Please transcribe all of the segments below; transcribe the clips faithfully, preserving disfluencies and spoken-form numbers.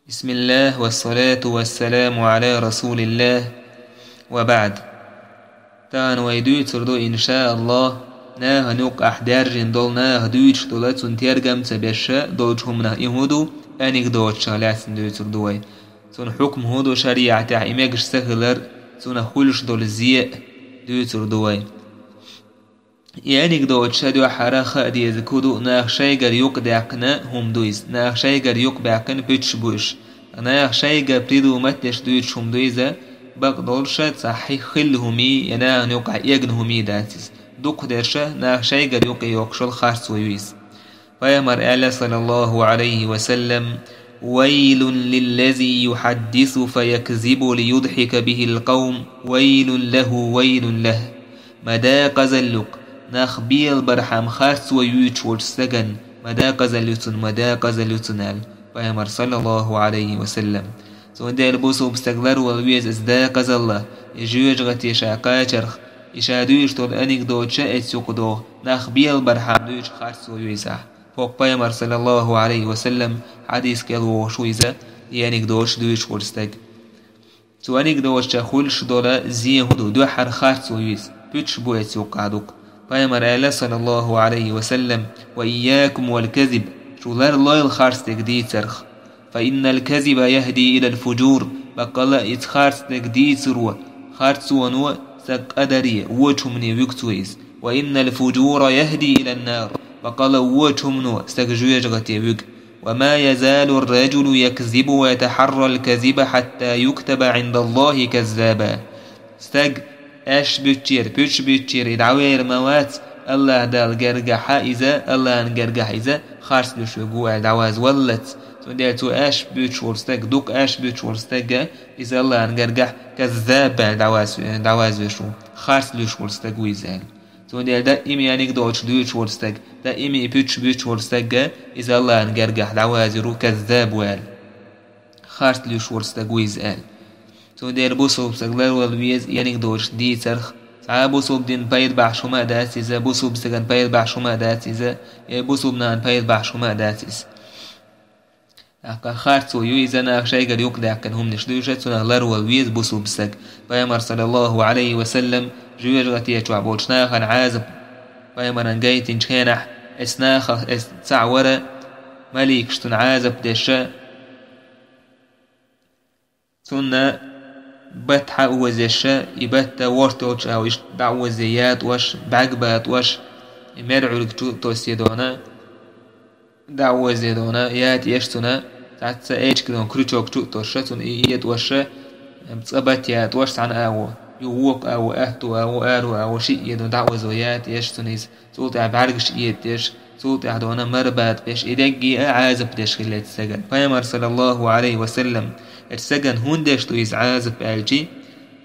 بسم الله والصلاة والسلام على رسول الله وبعد. Тахана вай дуьйцур ду, иншааллахӀ, нахана юкъахь даьржина долу, наха дуьйцуш долу, цунна тергам ца беш долчу хӀуманах, и хӀун ду, анекдоташах лаьцна дуьйцур ду вай. Цунна хьукма хӀун ду шариӀатехь, и мегаш ца хилар, цунах хуьлуш долу зен а дуьйцур ду вай. И анекдоташ дуьххьара хаа деза хӀун ду, наха шайгара юкъадаьккхина хӀума ду иза. Наха шайгара юкъабаьккхина пуьташ бу уьш. Наха шайга придумать деш дуьйцуш хӀума ду иза, бакъдолуш цхьа хи-, хилла хӀумий, я нахана юкъахь эгна хӀумий дац иза. Дукхахдерш наха шайгара юкъе йоккхуш йолу харцо ю иза. Пайхамар аьлла, саллаллаху Ӏалайхи ва саллам: «ويل للذي يحدث فيكذب ليضحك به القوم، ويل له، ويل له». Ма дакъазалла юкъа, нах белабархьама харцо юьйцуш волчу стагана, ма дакъазалла ю цунна, ма дакъазалла ю цунна аьлла Пайхамар, саллаллаху Ӏалайхи ва саллам. Цундела бусулба стаг ларвала веза иза дакъазалла, и жоьжахате ша кхачарх, и ша дуьйцуш долу анекдоташ а эцу юкъа догӀу, нах белабархьама дуьйцуш харцо ю иза. ХӀокху Пайхамар, саллаллаху Ӏалайхи ва саллам, хьадис кӀел вогӀуш ву иза, и анекдоташ дуьйцуш волу стаг. Цу анекдоташах хуьлуш долу зен хӀун ду, дуьххьара харцо ю иза, пуьташ бу эцу юккъахь дукха. Пайхамар аьлла, саллаллаху Ӏалайхи ва саллам: «وإياكم والكذب», шу ларлойла харцдерг дийцарх. «فإن الكذب يهدي إلى الفجور», баккъала а иза харцдерг дийцаро, харцоно стаг къа даре, вочу хӀумане вуьгу цо иза. «وإن الفجور يهدي إلى النار», баккъала а вочу хӀумано стаг жоьжахате вуьгу. «وما يزال الرجل يكذب ويتحرى الكذب حتى يكتب عند الله كذابا». Стаг аьшпаш буьтучера, пуьташ буьтучера и дӀавер ма вац, АллахӀ Далла гергахьа иза, АллахӀан гергахь иза харц луьйш верг ву аьлла дӀавазваллалц. Цундела цу аьшпаш буьтуш волу стаг, дукха аьшпаш буьтуш волу стаг, иза АллахӀан гергахь каззаб аьлла дӀаваз-, дӀавазвеш ву, харц луьйш волу стаг ву иза аьлла. Цундела даима анекдоташ дуьйцуш волу стаг, даима и пуьташ буьтуш волу стаг, иза АллахӀан гергахь дӀавазйур ву, каззаб ву аьлла. Харц луьйш волу стаг ву иза аьлла. Цундела бусулба стаг ларвала веза и анекдоташ дийцарх. Цхьа а бусулба динна пайда бахьаш хӀума а дац иза, бусулба стагана пайда бахьаш хӀума а дац иза, я бусулба нахана пайда бахьаш хӀума а дац иза. ТӀаккха харцо ю иза, наха шайгара юкъадаьккхина хӀуманаш дуьйцуш, цунах ларвала веза бусулба стаг. Пайхамар, саллаллаху Ӏалайхи ва саллам, жоьжахате чохь болчу нахана Ӏазап Пайхамаран гайтинчу хенахь, эс нахах, эс цхьаъ вара, маликаш цунна Ӏазап деш, цунна бат хьаозеш, и бат ворта йолчу агӀор иштта дӀаозъе ятӀош, бӀаьрг батӀош, и мер Ӏуьрг чу а тоссе дона, дӀаозъе дона, ятӀа еш цунна, цхьацца эчка дона крючок чу а тосуш, цунна и этӀош, цкъа бат ятӀош цхьана агӀор, юха вукху агӀор, аьтту агӀор, аро агӀор шиъ а дона, дӀаозо ятӀа еш цунна иза. Цул тӀаьхьа бӀаьргаш этӀеш, цул тӀаьхьа дона мара батӀа беш, и дерриге а Ӏазап деш хилла эцу стагана. Пайхамар, саллаллаху Ӏалайхи ва саллам, эцу стагана хӀунда деш ду иза Ӏазап аьлчи,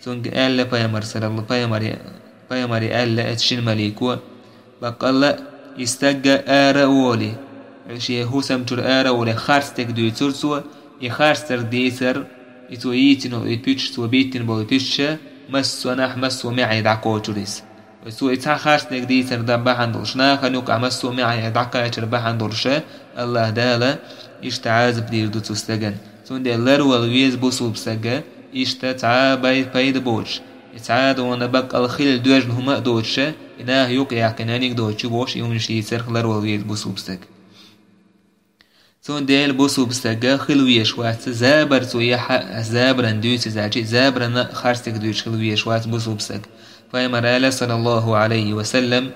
цуьнга аьлла Пайхамар, саллалла-, Пайхамаре, Пайхамаре аьлла эцу шина малико: «Баккъалла а, и стаг ара а волий, шен хӀусам чуьра ара а волий, харцдерг дуьйцура цо, и харцдерг дийцар, и цо йийцина, и пуьташ, цо биттина болу пуьташ, массо а нах, массо а маьӀӀе дӀакхочура иза». Вай цо и цхьа харцдерг дийцар дан бахьана долуш, нахана юкъахь массо а маьӀӀе дӀакхачар бахьана долуш, АллахӀ Дала иштта Ӏазап дийр ду цу стагана. Цундела ларвала веза бусулба стаг, иштта цхьа а бай-, пайда боцуш, и цхьа а дона баккъал хила доьжна хӀума а доцуш, и наха юкъаяьккхина анекдоташ ю бохуш, и хӀуманаш йийцарх ларвала веза бусулба стаг. Цундела бусулба стаг хила везаш вац, забар цо яхьа, забаран дуьйцу иза аьлчи, забаран харцдерг дуьйцуш хила везаш вац бусулба стаг. Пайхамар аьлла, саллаллаху Ӏалайхи ва саллам: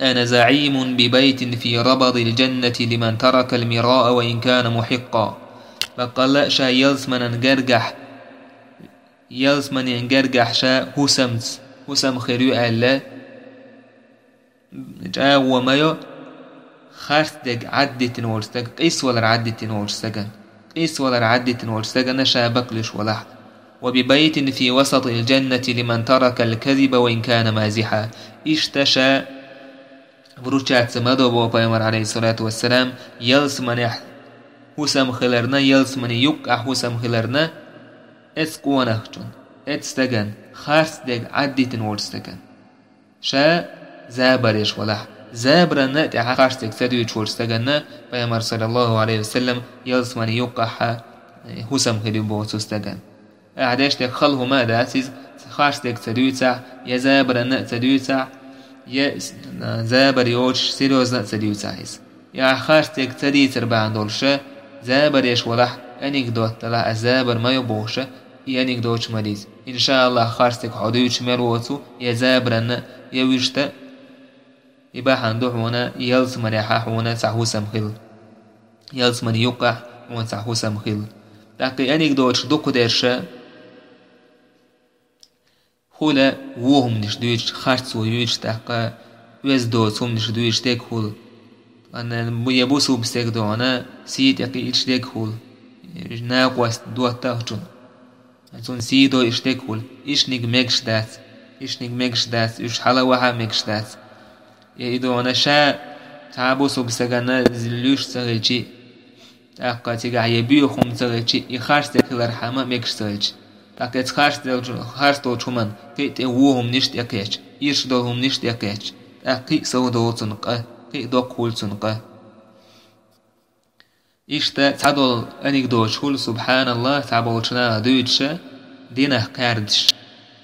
«أنا زعيم ببيت في ربض الجنة لمن ترك المراء وإن كان محقا». Баккъалла а ша ялсаманан гергахь, ялсаманин гергахь ша хӀусамца, хӀусам хир ю аьлла, чӀагӀо ма йо, харцдерг Ӏаддитина волчу стаг, къийсавалар Ӏаддитина волчу стаган. Къийсавалар Ӏаддитина волчу стагана ша бакълуьйш валахь. «وببيت في وسط الجنة لمن ترك الكذب وإن كان مازحا». Иштта ша вручаться ма до боху Пайхамар, Ӏалайхиссалату вассалам, ялсаманехь хӀусам хиларна, ялсаманин юккъахь хӀусам хиларна, эцу къонахчун, эцу стаган, харцдерг Ӏаддитина волчу стаган. Ша забар еш валахь. Забаранна а тӀехьа харцдерг ца дуьйцуш волчу стаганна Пайхамар, саллаллаху алейхи ва саллям, ялсамани юккъахьа, э, хӀусам хир ю боху цу стагана. Ахьа деш дерг хала хӀума а дац иза, харцдерг ца дуьйцахь, я забаранна а ца дуьйцахь, я с-, забар йоцуш серьёзно а ца дуьйцахь иза. Я ахьа харцдерг ца дийцар бахьана долуша, забар еш валахь, анекдот далахь, ас забар ма йо бохуша, и анекдоташ ма дийца. Иншааллах, харцдерг хьо дуьйцуш мел воцу, я забаранна, я вуьшта, и бахьана ду хьуна, ялсаманехьа хьуна цхьа хӀусам хила. Ялсамани юккъахь хьуна цхьа хӀусам хила. ТӀаккха и анекдоташ дукха дерша, хуьла вон хӀуманаш дуьйцуш, харцо юьйцуш, тӀаккха оьзда доцу хӀуманаш дуьйцуш дерг хуьла. Анна, бу-, я бусулба стаг дохьуна, сий тӀе кхиъча дерг хуьла. Накъост доттагӀчун. Цунна сий дойуш дерг хуьла. Ишниг мегаш дац. Ишниг мегаш дац. Уьш хьала вахьа мегаш дац. Я и дохьуна ша цхьа бусулба стаганна луьйш ца хилчи, тӀаккха цигахь я боьха хӀума ца хилчи, и харцдерг хилархьама мегаш ца хилчи. ТӀаккха эца харцделчу, харцдолчу хӀуманна кхин а тӀе вон хӀуманаш тӀе кхеча, ирча долу хӀуманаш тӀе кхеча, тӀаккха кхин а сов долу цунна къа, кхин а доккха хуьлу цунна къа. Иштта цхьадолу анекдоташ хуьлу, субханаллах, цхьаболчу наха дуьйцуша, динах кхаьрдаш,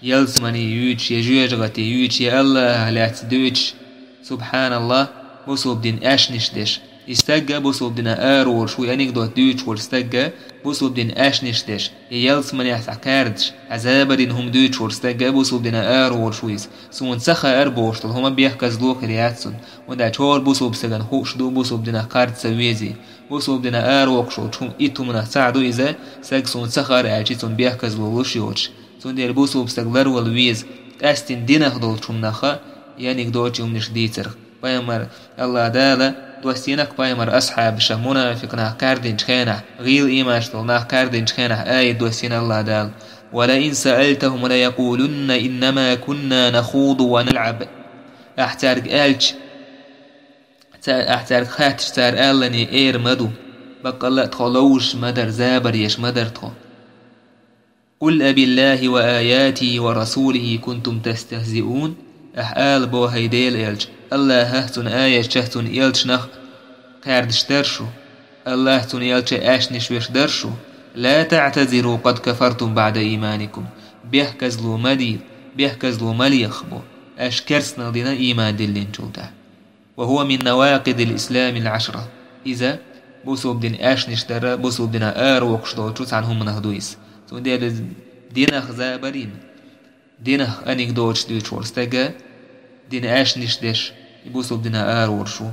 ялсамани юьйцуш, я жоьжахати юьйцуш, я Аллахах лаьцна дуьйцуш, субханаллах, бусулба дин аьшнаш деш. И стагга бусулба дина ара волуш ву, анекдот дуьйцуш волу стагга бусулба дин аьшнаш деш, я ялсаманехь цхьа кхаьрдаш, хьан забарин хӀума дуьйцуш волу стагга бусулба дина ара волуш ву иза. Суна ца хаьара бохуш долу хӀума бехказло хир яц цунна. ХӀунда аьлча хӀора бусулба стагана хууш ду бусулба динах кхарда ца везий. Бусулба дина ара воккхуш волчу хӀу-, итт хӀуманах цхьаъ ду иза, стаг суна ца хаьара аьлчи, цунна бехказло луш йоцуш. Цундела бусулба стаг ларвала веза, къаьсттина динах долчу хӀуманах, я анекдоташ, хӀуманаш дийцарх. Пайхамар, Аллах Дала доссийна-кх пайхамар асхьабаша, мунафикъ нах кхаьрдинчу хенахь, гӀийла ийманаш долу нах кхаьрдинчу хенахь, аят доссийна Аллах Дала: «ولئن سألتهم ليقولن إنما كنا نخوض ونلعب». Ахь цаьрга аьлча, ца-, ахь цаьрга хаьттича, цара алале эр ма ду: «Баккъалла а тхо ловзуш ма дара, забар еш ма дара тхо». «قل أبالله وآياته ورسوله كنتم تستهزئون». Ахь ала боху, хӀай Делан элча: Аллахах, цуьнан аятех, цуьнан элчанах кхаьрдаш дара шу? Аллах, цуьнан элча аьшнаш веш дара шу? «لا تعتذروا قد كفرتم بعد إيمانكم». Бехказло ма де, бехказло ма леха бу, аша керстанал дина ийман диллинчул тӀаьхьа. «وهو من نواقض الإسلام العشرة». Иза бусулба дин аьшнаш дара, бусулба дина ара воккхуш долчу цхьана хӀуманах ду иза. Цундела динах забарийна, динах анекдоташ дуьйцуш волу стага, дин аьшнаш деш, и бусулба дина ара волуш ву.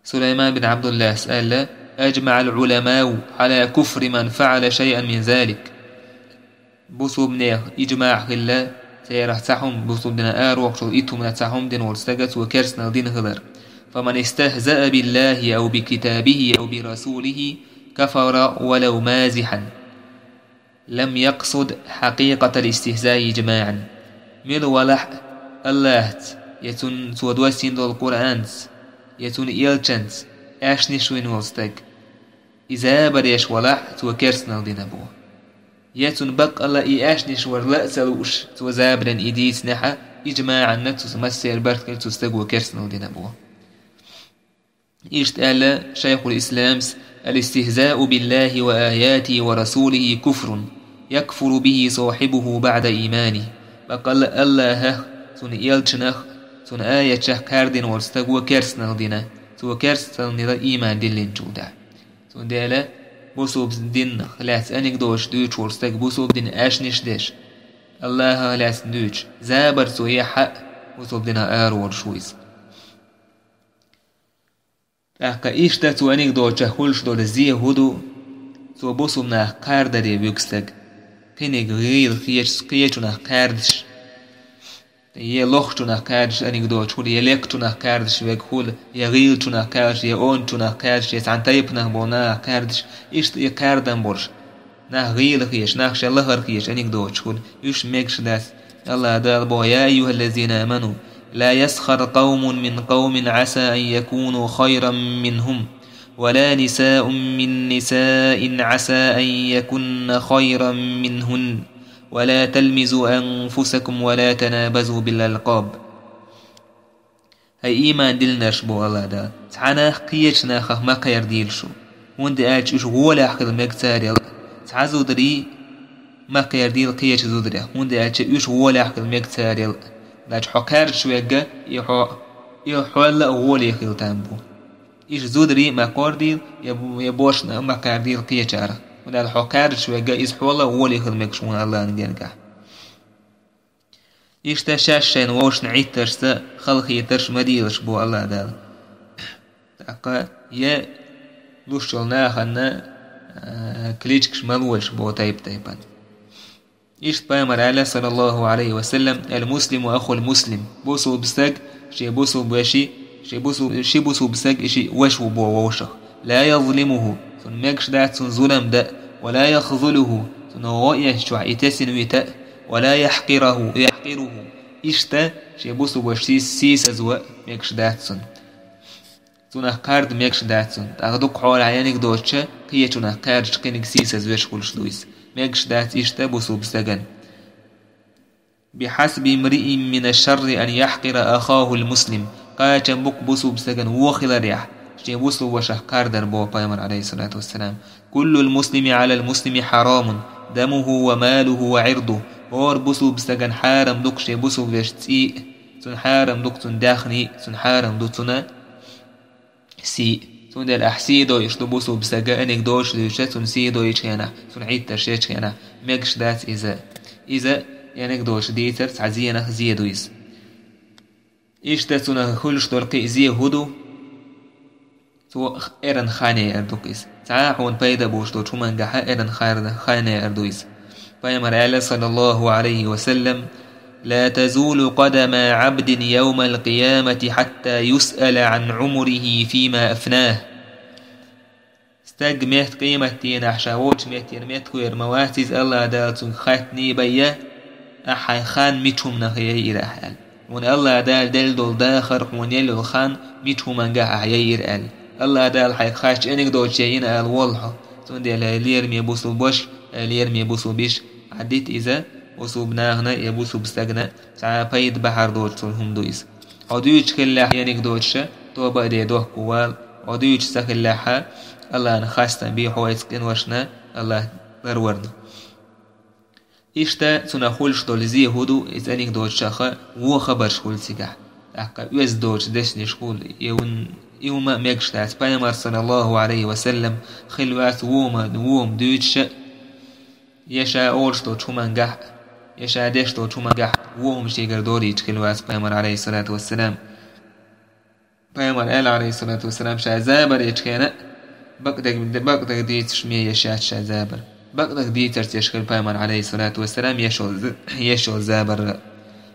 Сулайман бин Абдуллас аьлла: «أجمع العلماء على كفر من فعل شيئا من ذلك». Бусулбанех иджмаъ хилла, церах цхьа хӀума, бусулба дина ара воккхуш волу итт хӀуманах цхьа хӀума дина волу стага, цо керстанал дина хилар. «فمن استهزأ بالله أو بكتابه أو برسوله كفر ولو مازحا لم يقصد حقيقة الاستهزاء إجماعا». Мила валахь а Аллахца, я цун, цо доссийна долу Къуръанца, я цуьнан элчанца аьшнаш вина волу стаг, и забар еш валахь а, цо керстанал дина бу. Я цунна баккъалла и аьшнаш вар ла а ца лууш, цо забаран и дийцинехь а, иджмаъанна цу массеран барт хилла цу стага керстанал дина бу. Иштта аьлла шайхул исламс: «الاستهزاء بالله وآياته ورسوله كفر يكفر به صاحبه بعد إيمانه». Баккъалла Аллахах, цуьнан элчанах, цуьнан аятех кхаьрдина волу стага керстанал дина, цо керстанал дина ийман диллинчул тӀаьхьа. Цундела бусулба динах лаьцна анекдоташ дуьйцуш волу стаг, бусулба дин аьшнаш деш, Аллахах лаьцна дуьйцуш, забар цо ехь а, бусулба динах ара волуш ву иза. ТӀаккха иштта цу анекдотех хуьлуш долу зе хӀун ду? Цо бусулба нах кхардаре вуьгу стаг, кхиниг гӀийла хеташ, кхечунах кхаьрдаш. Я лохчунах кхаьрдаш анекдоташ хуьлу, я лекхачунах кхаьрдаш верг хуьлу, я гӀийлачунах кхаьрдаш, я ончунах кхаьрдаш, я цхьана тайпанах болу нахах кхаьрдаш, иштта и кхаьрдан болуш. Нах гӀийла хеташ, нах шайн лахара хеташ анекдоташ хуьлу, уьш мегаш дац. Аллах Дала боху: «يا أيها الذين آمنوا لا يسخر قوم من قوم عسى أن يكونوا خيرا منهم ولا نساء من نساء عسى أن يكن خيرا منهن ولا تلمزوا أنفسكم ولا تنابزوا بالألقاب». Ай, ийман диллинарш, боху АллахӀ Дала, цхьа нах кхечу нахах ма кхердийла шу, хӀунда аьлча уьш гӀолехь хила мега царел а. Цхьа зударий ма кхердийла кхечу зударех, хӀунда аьлча уьш гӀолехь хила мега царел а. Лача хьо кхаьрдаш вегга, и хьо, и хьол а гӀоле хила там бу. Иштта зударий ма кхордийла, я, я бошна а ма кхаьрдийла кхечарах, хӀунда аьлча хьо кхаьрдаш вегга, иза хьол а гӀоле хила мегаш ву АллахӀан гергахь. Иштта шаьш шайна вовшашна Ӏиттаршца халахетарш ма делаш, боху АллахӀ Дала. ТӀаккха я луш йолу нахана, а, кличкаш ма лолаш, боху тайп-тайпана. Иштта пайхамара аьлла, саллаллаху Ӏалайхи ва саллам: «Ал-муслиму ахул муслим». Бусулба стаг шен бусулба вешин, шен бусул-, ши бусулба стаг и ши ваша ву боху вовшах. «Ла язлимуху», цунна мегаш дац цунна зулам дан, «ва ла яхзулуху», цунна гӀо эцначохь и тесина вита, «ва ла яхкъираху, яхкъируху». Иштта шен бусулба ваша сийс-, сийсазво а мегаш дац цунна. Цунах кхарда мегаш дац цунна. ТӀаккха дукха хьолахь ерриг доцуш кхечунах кхаьрдаш кхиниг сийсазвеш хуьлуш ду иза. Мегаш дац иштта бусулба стагана. «Бихьасби имриин мина шарри ан яхкъира ахахул муслим». Кхачам бу-кх бусулба стагана вон хиларехь, шен бусулба вашах кхардар, боху пайхамара, Ӏалайхиссалату вассалам. «Куллул муслими Ӏалал муслими хьарамун, дамуху ва малуху ва Ӏирдуху». ХӀора бусулба стагана хьарам ду-кх шен бусулба вешан цӀий а, цунна хьарам ду-кх цунна даьхний, цунна хьарам ду цунна сий. Цундела ахь сий дойуш ду бусулба стага, ерриг доцуш дуьйцуш, цунна сий дойучу хенахь, цунна Ӏиттарш ечу хенахь, мегаш дац иза. Иза ерриг доцуш дийцар цхьа зенах зе ду иза. Иштта цунах хуьлуш долу кхин а зе хӀун ду? Цо эрна хан яйар ду-кх иза. Цхьа а хьуна пайда болуш долчу хӀумангахь эрна хан, хан яйар ду иза. Пайхамара аьлла, саллаллаху Ӏалайхи ва саллам: «Ла тазулу къадама Ӏабдин йовмал къиямати хьатта юсъала Ӏан Ӏумурихи фима афнаху». Стаг метта къематдийнахь ша волчу меттера меттахвер ма вац иза, АллахӀ Дала цуьнга хаттаний бен я, ахь хьайн хан мича хӀуманах яйира ахь аьлла. Хьуна АллахӀ Дала делла долу дахар, хьуна елла йолу хан мича хӀумангахь ахь яйира аьлла. АллахӀ Дала хьайга хаттачу ерриг доцуш яйина ала воллу хьо. Цундела, хӀай лераме бусулба ваша, хӀай лераме бусулба йиша, Ӏаддита иза бусулба нахана я бусулба стагана, цхьа а пайда бахьар доцуш долу хӀума ду иза. Хьо дуьйцуш хиллехь ерриг доцуша, тоба а де дохко вала, хьо дуьйцуш ца хиллехьа, АллахӀна хастам бе хьо оцу къиношна, АллахӀ ларварна. Иштта цунах хуьлуш долу зе хӀун ду, иза ерриг доцушаха вон хабарш хуьлу цигахь. ТӀаккха оьзда доцуш дешнаш хуьлу, и хӀун-, и хӀума а мегаш дац. Пайхамар, саллаллаху Ӏалайхи ва саллам, хилла вац вон хӀума, вон хӀума дуьйцуша, я ша олуш долчу хӀумангахь, я ша деш долчу хӀумангахь вон хӀума шегара дорийча хилла вац пайхамар, Ӏалайхиссалату вассалам. Пайхамар аьлла, Ӏалайхиссалату вассалам, ша забар ечу хенахь, бакъдерг, бакъдерг дийцарш ме еш яц ша забар. Бакъдерг дийцарца еш хилла пайхамар, Ӏалайхиссалату вассалам, еш йолу з-, еш йолу забарра.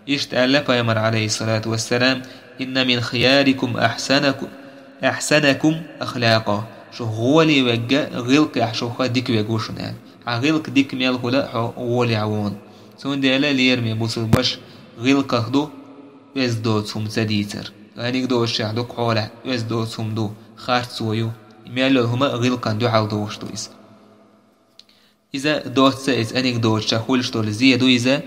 Иштта аьлла пайхамар, Ӏалайхиссалату вассалам: «Инна мин хиярикум ахьсанакум, ахьсанакум ахлакъа». Шух гӀоле вегга, гӀиллакхехь шух дика вег ву шуна аьлла. Хьан гӀиллакх дика мел хуьлу, хьо гӀолехь ву хьуна. Цундела, лераме бусулба ваша, гӀиллакхах ду оьзда доцу хӀума ца дийцар. Ерриг доцушехь дукха хьолахь оьзда доцу хӀума ду, харцо ю. Мел йолу хӀума гӀиллакхана дуьхьал догӀуш ду иза. Иза доцца иза ерриг доцуша хуьлуш долу зе ду иза,